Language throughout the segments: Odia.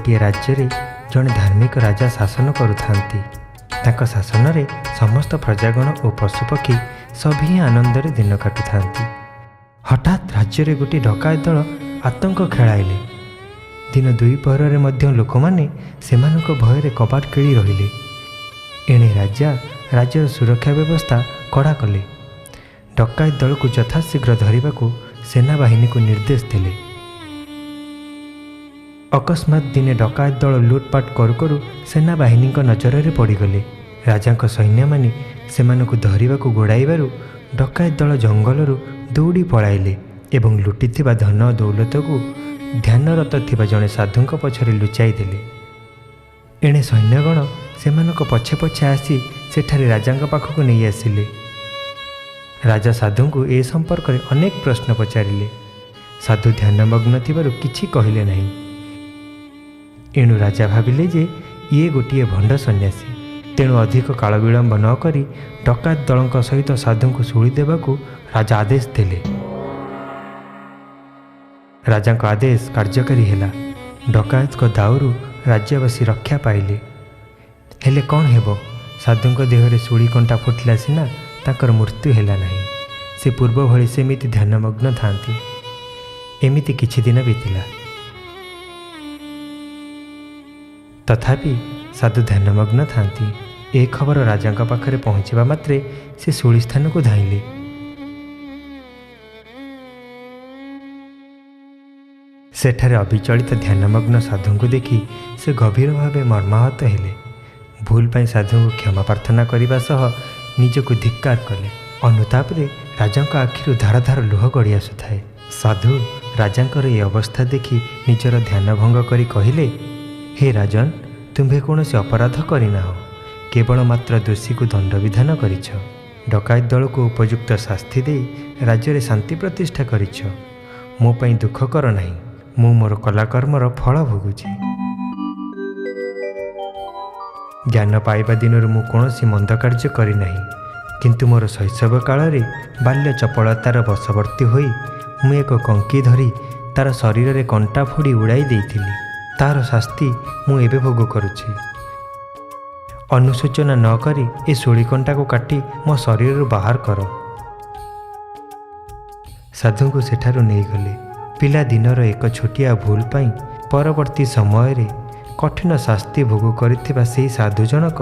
ଗୋଟିଏ ରାଜ୍ୟରେ ଜଣେ ଧାର୍ମିକ ରାଜା ଶାସନ କରୁଥାନ୍ତି। ତାଙ୍କ ଶାସନରେ ସମସ୍ତ ପ୍ରଜାଗଣ ଓ ପଶୁପକ୍ଷୀ ସଭିଏଁ ଆନନ୍ଦରେ ଦିନ କାଟୁଥାନ୍ତି। ହଠାତ୍ ରାଜ୍ୟରେ ଗୋଟିଏ ଡକାୟତ ଦଳ ଆତଙ୍କ ଖେଳାଇଲେ। ଦିନ ଦ୍ୱିପ୍ରହରରେ ମଧ୍ୟ ଲୋକମାନେ ସେମାନଙ୍କ ଭୟରେ କବାଟ କିଳି ରହିଲେ। ଏଣେ ରାଜା ରାଜ୍ୟର ସୁରକ୍ଷା ବ୍ୟବସ୍ଥା କଡ଼ା କଲେ। ଡକାୟତ ଦଳକୁ ଯଥାଶୀଘ୍ର ଧରିବାକୁ ସେନାବାହିନୀକୁ ନିର୍ଦ୍ଦେଶ ଦେଲେ। ଅକସ୍ମାତ୍ ଦିନେ ଡକାୟତ ଦଳ ଲୁଟପାଟ କରୁ କରୁ ସେନାବାହିନୀଙ୍କ ନଜରରେ ପଡ଼ିଗଲେ। ରାଜାଙ୍କ ସୈନ୍ୟମାନେ ସେମାନଙ୍କୁ ଧରିବାକୁ ଗୋଡ଼ାଇବାରୁ ଡକାୟତ ଦଳ ଜଙ୍ଗଲରୁ ଦୌଡ଼ି ପଳାଇଲେ ଏବଂ ଲୁଟିଥିବା ଧନ ଦୌଲତକୁ ଧ୍ୟାନରତ ଥିବା ଜଣେ ସାଧୁଙ୍କ ପଛରେ ଲୁଚାଇ ଦେଲେ। ଏଣେ ସୈନ୍ୟଗଣ ସେମାନଙ୍କ ପଛେ ପଛେ ଆସି ସେଠାରେ ରାଜାଙ୍କ ପାଖକୁ ନେଇ ଆସିଲେ। ରାଜା ସାଧୁଙ୍କୁ ଏ ସମ୍ପର୍କରେ ଅନେକ ପ୍ରଶ୍ନ ପଚାରିଲେ। ସାଧୁ ଧ୍ୟାନମଗ୍ନ ଥିବାରୁ କିଛି କହିଲେ ନାହିଁ। ଏଣୁ ରାଜା ଭାବିଲେ ଯେ ଇଏ ଗୋଟିଏ ଭଣ୍ଡ ସନ୍ନ୍ୟାସୀ। ତେଣୁ ଅଧିକ କାଳ ବିଳମ୍ବ ନ କରି ଡକାୟତ ଦଳଙ୍କ ସହିତ ସାଧୁଙ୍କୁ ଶୂଳି ଦେବାକୁ ରାଜା ଆଦେଶ ଦେଲେ। ରାଜାଙ୍କ ଆଦେଶ କାର୍ଯ୍ୟକାରୀ ହେଲା। ଡକାୟତଙ୍କ ଦାଉରୁ ରାଜ୍ୟବାସୀ ରକ୍ଷା ପାଇଲେ। ହେଲେ କ'ଣ ହେବ, ସାଧୁଙ୍କ ଦେହରେ ଶୂଳି କଣ୍ଟା ଫୁଟିଲା ସିନା, ତାଙ୍କର ମୃତ୍ୟୁ ହେଲା ନାହିଁ। ସେ ପୂର୍ବ ଭଳି ସେମିତି ଧ୍ୟାନମଗ୍ନ ଥାନ୍ତି। ଏମିତି କିଛି ଦିନ ବିତିଲା। ତଥାପି ସାଧୁ ଧ୍ୟାନମଗ୍ନ ଥାନ୍ତି। ଏ ଖବର ରାଜାଙ୍କ ପାଖରେ ପହଞ୍ଚିବା ମାତ୍ରେ ସେ ଶୂଳି ସ୍ଥାନକୁ ଧାଇଁଲେ। ସେଠାରେ ଅବିଚଳିତ ଧ୍ୟାନମଗ୍ନ ସାଧୁଙ୍କୁ ଦେଖି ସେ ଗଭୀର ଭାବେ ମର୍ମାହତ ହେଲେ। ଭୁଲ ପାଇଁ ସାଧୁଙ୍କୁ କ୍ଷମା ପ୍ରାର୍ଥନା କରିବା ସହ ନିଜକୁ ଧିକ୍କାର କଲେ। ଅନୁତାପରେ ରାଜାଙ୍କ ଆଖିରୁ ଧାର ଧାର ଲୁହ ଗଡ଼ି ଆସୁଥାଏ। ସାଧୁ ରାଜାଙ୍କର ଏ ଅବସ୍ଥା ଦେଖି ନିଜର ଧ୍ୟାନ ଭଙ୍ଗ କରି କହିଲେ, ହେ ରାଜନ, ତୁମ୍ଭେ କୌଣସି ଅପରାଧ କରିନାହ, କେବଳ ମାତ୍ର ଦୋଷୀକୁ ଦଣ୍ଡବିଧାନ କରିଛ। ଡକାୟତ ଦଳକୁ ଉପଯୁକ୍ତ ଶାସ୍ତି ଦେଇ ରାଜ୍ୟରେ ଶାନ୍ତି ପ୍ରତିଷ୍ଠା କରିଛ। ମୋ ପାଇଁ ଦୁଃଖ କର ନାହିଁ, ମୁଁ ମୋର କଲାକର୍ମର ଫଳ ଭୋଗୁଛି। ଜ୍ଞାନ ପାଇବା ଦିନରୁ ମୁଁ କୌଣସି ମନ୍ଦ କାର୍ଯ୍ୟ କରିନାହିଁ, କିନ୍ତୁ ମୋର ଶୈଶବ କାଳରେ ବାଲ୍ୟ ଚପଳତାର ବଶବର୍ତ୍ତୀ ହୋଇ ମୁଁ ଏକ କଙ୍କି ଧରି ତାର ଶରୀରରେ କଣ୍ଟା ଫୋଡ଼ି ଉଡ଼ାଇ ଦେଇଥିଲି। ତାର ଶାସ୍ତି ମୁଁ ଏବେ ଭୋଗ କରୁଛି। ଅନୁଶୋଚନା ନ କରି ଏ ଶୂଳିକଣ୍ଟାକୁ କାଟି ମୋ ଶରୀରରୁ ବାହାର କର। ସାଧୁଙ୍କୁ ସେଠାରୁ ନେଇଗଲେ। ପିଲାଦିନର ଏକ ଛୋଟିଆ ଭୁଲ ପାଇଁ ପରବର୍ତ୍ତୀ ସମୟରେ କଠିନ ଶାସ୍ତି ଭୋଗ କରିଥିବା ସେହି ସାଧୁ ଜଣକ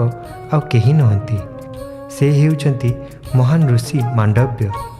ଆଉ କେହି ନୁହନ୍ତି, ସେ ହେଉଛନ୍ତି ମହାନ ଋଷି ମାଣ୍ଡବ୍ୟ।